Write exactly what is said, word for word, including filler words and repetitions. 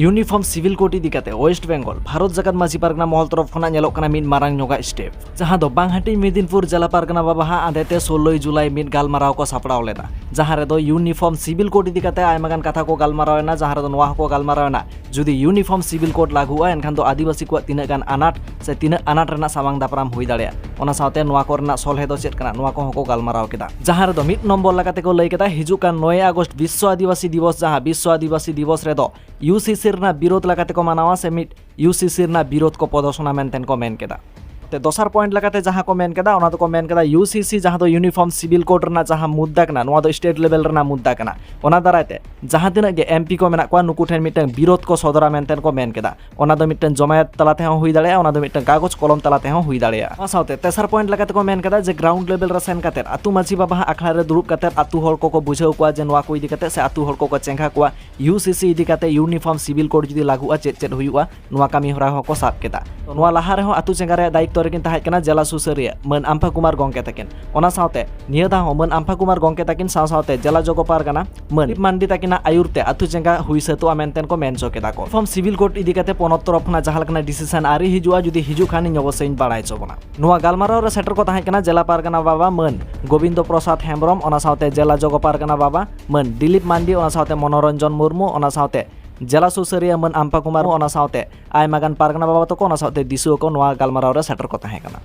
Uniform civil code ᱤᱫᱤ ᱠᱟᱛᱮ West Bengal Bharat Jakat Majhi Pargana Mahal ᱛᱚᱨᱚᱯ ᱠᱷᱚᱱᱟᱜ ᱧᱮᱞᱚᱜ ᱠᱟᱱᱟ ᱢᱤᱫ ᱢᱟᱨᱟᱝ ᱧᱚᱜᱟᱜ ᱥᱴᱮᱯ, ᱡᱟᱦᱟᱸ ᱫᱚ ᱵᱟᱝᱦᱟᱴᱤᱧ ᱢᱮᱫᱤᱱᱯᱩᱨ ᱡᱮᱞᱟ ᱯᱟᱨᱜᱟᱱᱟ ᱵᱟᱵᱟ ᱦᱟᱜ ᱟᱸᱫᱮ ᱛᱮ ᱥᱳᱞᱞᱳᱭ ᱡᱩᱞᱟᱭ ᱢᱤᱫ ᱜᱟᱞᱢᱟᱨᱟᱣ ᱠᱚ ᱥᱟᱯᱲᱟᱣ ᱞᱮᱫᱟ, ᱡᱟᱦᱟᱸ ᱨᱮᱫᱚ ᱤᱭᱩᱱᱤᱯᱷᱚᱨᱢ ᱥᱤᱵᱤᱞ ᱠᱳᱰ ᱤᱫᱤ ᱠᱟᱛᱮ ᱟᱭᱢᱟ ᱜᱟᱱ ᱠᱟᱛᱷᱟ ᱠᱚ ᱜᱟᱞᱢᱟᱨᱟᱣ ᱮᱱᱟ, ᱡᱟᱦᱟᱸ ᱨᱮᱫᱚ ᱱᱚᱣᱟ ᱦᱚᱸᱠᱚ ᱜᱟᱞᱢᱟᱨᱟᱣ ᱮᱱᱟ, ᱡᱩᱫᱤ ᱤᱭᱩᱱᱤᱯᱷᱚᱨᱢ ᱥᱤᱵᱤᱞ ᱠᱳᱰ ᱞᱟᱹᱜᱩᱜᱼᱟ, ᱮᱱᱠᱷᱟᱱ ᱫᱚ ᱟᱹᱫᱤᱵᱟᱹᱥᱤ ᱠᱚᱣᱟᱜ ᱛᱤᱱᱟᱹᱜ ᱜᱟᱱ ᱟᱱᱟᱴ ᱥᱮ ᱛᱤᱱᱟᱹᱜ ᱟᱱᱟᱴ ᱨᱮᱱᱟᱜ ᱥᱟᱢᱟᱝ ᱫᱟᱯᱨᱟᱢ ᱦᱩᱭ ᱫᱟᱲᱮᱭᱟᱜᱼᱟ, ᱚᱱᱟ ᱥᱟᱶᱛᱮ ᱱᱚᱣᱟ ᱠᱚᱨᱮᱱᱟᱜ ᱥᱚᱞᱦᱮ ᱫᱚ ᱪᱮᱫ ᱠᱟᱱᱟ, ᱱᱚᱣᱟ ᱠᱚᱦᱚᱸ ᱠᱚ ᱜᱟᱞᱢᱟᱨᱟᱣ ᱠᱮᱫᱟ᱾ ᱡᱟᱦᱟᱸ ᱨᱮᱫᱚ ᱢᱤᱫ ᱱᱚᱢᱵᱚᱨ ᱞᱮᱠᱟᱛᱮ ᱠᱚ ᱞᱟᱹᱭ ᱠᱮᱫᱟ, ᱦᱤᱡᱩᱜ ᱠᱟᱱ ᱱᱚᱭᱮ ᱟᱜᱚᱥᱴ ᱵᱤᱥᱥᱚ ᱟᱹᱫᱤᱵᱟᱹᱥᱤ ᱫᱤᱵᱚᱥ, ᱡᱟᱦᱟᱸ ᱵᱤᱥᱥᱚ ᱟᱹᱫᱤᱵᱟᱹᱥᱤ ᱫᱤᱵᱚᱥ ᱨᱮᱫᱚ ᱤᱭᱩᱥᱤᱥᱤ ᱨᱮᱱᱟᱜ ᱵᱤᱨᱳᱫᱷ ᱞᱮᱠᱟᱛᱮ ᱠᱚ ᱢᱟᱱᱟᱣᱟ ᱥᱮ ᱢᱤᱫ ᱤᱭᱩᱥᱤᱥᱤ ᱨᱮᱱᱟᱜ ᱵᱤᱨᱳᱫᱷ ᱠᱚ ᱯᱨᱚᱫᱚᱨᱥᱚᱱᱟ ᱢᱮᱱᱛᱮ ᱠᱚ ᱢᱮᱱ ᱠᱮᱫᱟ᱾ ᱛᱮ ᱫᱚᱥᱟᱨ ᱯᱚᱭᱮᱱᱴ ᱞᱮᱠᱟᱛᱮ ᱡᱟᱦᱟᱸ ᱠᱚ ᱢᱮᱱ ᱠᱮᱫᱟ, ᱚᱱᱟ ᱫᱚᱠᱚ ᱢᱮᱱ ᱠᱮᱫᱟ ᱤᱭᱩᱥᱤᱥᱤ ᱡᱟᱦᱟᱸ ᱫᱚ ᱤᱭᱩᱱᱤᱯᱷᱚᱨᱢ ᱥᱤᱵᱤᱞ ᱠᱳᱰ ᱨᱮᱱᱟᱜ ᱡᱟᱦᱟᱸ ᱢᱩᱫᱽᱫᱟ ᱠᱟᱱᱟ, ᱱᱚᱣᱟ ᱫᱚ ᱥᱴᱮᱴ ᱞᱮᱵᱮᱞ ᱨᱮᱱᱟᱜ ᱢᱩᱫᱽᱫᱟ ᱠᱟᱱᱟ, ᱚᱱᱟ ᱫᱟᱨᱟᱭ ᱛᱮ ᱡᱟᱦᱟᱸ ᱛᱤᱱᱟᱹᱜ ᱜᱮ ᱮᱢᱯᱤ ᱠᱚ ᱢᱮᱱᱟᱜ ᱠᱚᱣᱟ, ᱱᱩᱠᱩ ᱴᱷᱮᱱ ᱢᱤᱫᱴᱟᱝ ᱵᱤᱨᱳᱫᱷ ᱠᱚ ᱥᱚᱫᱚᱨᱟ ᱢᱮᱱᱛᱮ ᱠᱚ ᱢᱮᱱ ᱠᱮᱫᱟ᱾ ᱚᱱᱟ ᱫᱚ ᱢᱤᱫᱴᱟᱝ ᱡᱚᱢᱟᱭᱮᱛ ᱛᱟᱞᱟ ᱛᱮᱦᱚᱸ ᱦᱩᱭ ᱫᱟᱲᱮᱭᱟᱜᱼᱟ, ᱚᱱᱟ ᱫᱚ ᱢᱤᱫᱴᱟᱝ ᱠᱟᱜᱚᱡᱽ ᱠᱚᱞᱚᱢ ᱛᱟᱞᱟ ᱛᱮᱦᱚᱸ ᱦᱩᱭ ᱫᱟᱲᱮᱭᱟᱜᱼᱟ᱾ ᱚᱱᱟ ᱥᱟᱶᱛᱮ ᱛᱮᱥᱟᱨ ᱯᱚᱭᱮᱱᱴ ᱞᱮᱠᱟᱛᱮ ᱠᱚ ᱢᱮᱱ ᱠᱮᱫᱟ ᱡᱮ ᱜᱨᱟᱣᱩᱱᱰ ᱞᱮᱵᱮᱞ ᱨᱮ ᱥᱮᱱ ᱠᱟᱛᱮ ᱟᱹᱛᱩ ᱢᱟᱹᱡᱷᱤ ᱵᱟᱵᱟ ᱦᱟᱜ ᱟᱠᱷᱲᱟ ᱨᱮ ᱫᱩᱲᱩᱵ ᱠᱟᱛᱮ ᱟᱹᱛᱩ ᱦᱚᱲ ᱠᱚᱠᱚ ᱵᱩᱡᱷᱟᱹᱣ ᱠᱚᱣᱟ ᱡᱮ ᱱᱚᱣᱟ ᱠᱚ ᱤᱫᱤ ᱠᱟᱛᱮ ᱥᱮ ᱟᱹᱛᱩ ᱦᱚᱲ ᱠᱚᱠᱚ ᱪᱮᱸᱜᱷᱟ ᱠᱚᱣᱟ ᱤᱭᱩᱥᱤᱥᱤ ᱤᱫᱤ ᱠᱟᱛᱮ, ᱤᱭᱩᱱᱤᱯᱷᱚᱨᱢ ᱥᱤᱵᱤᱞ ᱠᱳᱰ ᱡᱩᱫᱤ ᱞᱟᱹᱜᱩᱜᱼᱟ, ᱪᱮᱫ ᱪᱮᱫ ᱦᱩᱭᱩᱜᱼᱟ, ᱱᱚᱣᱟ ᱠᱟᱹᱢᱤ ᱦᱚᱨᱟ ᱦᱚᱸᱠᱚ ᱥᱟᱵ ᱠᱮᱫᱟ᱾ ᱛᱚ, ᱱᱚᱣᱟ ᱞᱟᱦᱟ ᱨᱮᱦᱚᱸ ᱟᱹᱛᱩ ᱪᱮᱸᱜᱷᱟ ᱨᱮᱭᱟᱜ ᱫᱟᱭᱤᱛᱛᱚ ᱨᱮᱠᱤᱱ ᱛᱟᱦᱮᱸ ᱠᱟᱱᱟ ᱡᱮᱞᱟ ᱥᱩᱥᱟᱹᱨᱤᱭᱟᱹ ᱢᱟᱹᱱ ᱟᱢᱯᱷᱟ ᱠᱩᱢᱟᱨ ᱜᱚᱢᱠᱮ ᱛᱟᱹᱠᱤᱱ᱾ ᱚᱱᱟ ᱥᱟᱶᱛᱮ ᱱᱤᱭᱟᱹ ᱫᱷᱟᱣ ᱦᱚᱸ ᱢᱟᱹᱱ ᱟᱢᱯᱷᱟ ᱠᱩᱢᱟᱨ ᱜᱚᱢᱠᱮ ᱛᱟᱹᱠᱤᱱ ᱥᱟᱶ ᱥᱟᱶᱛᱮ ᱡᱮᱞᱟ ᱡᱚᱜᱚ ᱯᱟᱨᱜᱟᱱᱟ ᱢᱟᱹᱱ ᱫᱤᱞᱤᱯ ᱢᱟᱱᱰᱤ ᱛᱟᱹᱠᱤᱱᱟᱜ ᱟᱹᱭᱩᱨ ᱛᱮ ᱟᱹᱛᱩ ᱪᱮᱸᱜᱷᱟ ᱦᱩᱭ ᱥᱟᱹᱛᱚᱜᱼᱟ ᱢᱮᱱᱛᱮ ᱠᱚ ᱢᱮᱱ ᱦᱚᱪᱚ ᱠᱮᱫᱟ ᱠᱚ᱾ ᱤᱭᱩᱱᱤᱯᱷᱚᱨᱢ ᱥᱤᱵᱤᱞ ᱠᱳᱰ ᱤᱫᱤ ᱠᱟᱛᱮ ᱯᱚᱱᱚᱛ ᱛᱚᱨᱚᱯ ᱠᱷᱚᱱᱟᱜ ᱡᱟᱦᱟᱸ ᱞᱮᱠᱟᱱᱟᱜ ᱰᱤᱥᱤᱥᱚᱱ ᱟᱹᱣᱨᱤ ᱦᱤᱡᱩᱜᱼᱟ, ᱡᱩᱫᱤ ᱦᱤᱡᱩᱜ ᱠᱷᱟᱱ ᱤᱧ ᱚᱵᱚᱥᱥᱳᱭ ᱤᱧ ᱵᱟᱲᱟᱭ ᱦᱚᱪᱚ ᱵᱚᱱᱟ᱾ ᱱᱚᱣᱟ ᱜᱟᱞᱢᱟᱨᱟᱣ ᱨᱮ ᱥᱮᱴᱮᱨ ᱠᱚ ᱛᱟᱦᱮᱸ ᱠᱟᱱᱟ ᱡᱮᱞᱟ ᱯᱟᱨᱜᱟᱱᱟ ᱵᱟᱵᱟ ᱢᱟᱹᱱ ᱜᱳᱵᱤᱱᱫᱚ ᱯᱨᱚᱥᱟᱫᱽ ᱦᱮᱢᱵᱨᱚᱢ, ᱚᱱᱟ ᱥᱟᱶᱛᱮ ᱡᱮᱞᱟ ᱡᱚᱜᱚ ᱯᱟᱨᱜᱟᱱᱟ ᱵᱟᱵᱟ ᱢᱟᱹᱱ ᱫᱤᱞᱤᱯ ᱢᱟᱱᱰᱤ, ᱚᱱᱟ ᱥᱟᱶᱛᱮ ᱢᱚᱱᱳᱨᱚᱧᱡᱚᱱ ᱢᱩᱨᱢᱩ, ᱚᱱᱟ ᱥᱟᱶᱛᱮ ᱡᱮᱞᱟ ᱥᱩᱥᱟᱹᱨᱤᱭᱟᱹ ᱢᱟᱹᱱ ᱟᱢᱯᱷᱟ ᱠᱩᱢᱟᱨ, ᱚᱱᱟ ᱥᱟᱶᱛᱮ ᱟᱭᱢᱟ ᱜᱟᱱ ᱯᱟᱨᱜᱟᱱᱟ ᱵᱟᱵᱟ ᱛᱟᱠᱚ, ᱚᱱᱟ ᱥᱟᱶᱛᱮ ᱫᱤᱥᱩᱣᱟᱹ ᱠᱚ ᱱᱚᱣᱟ ᱜᱟᱞᱢᱟᱨᱟᱣ ᱨᱮ ᱥᱮᱴᱮᱨ ᱠᱚ ᱛᱟᱦᱮᱸ ᱠᱟᱱᱟ᱾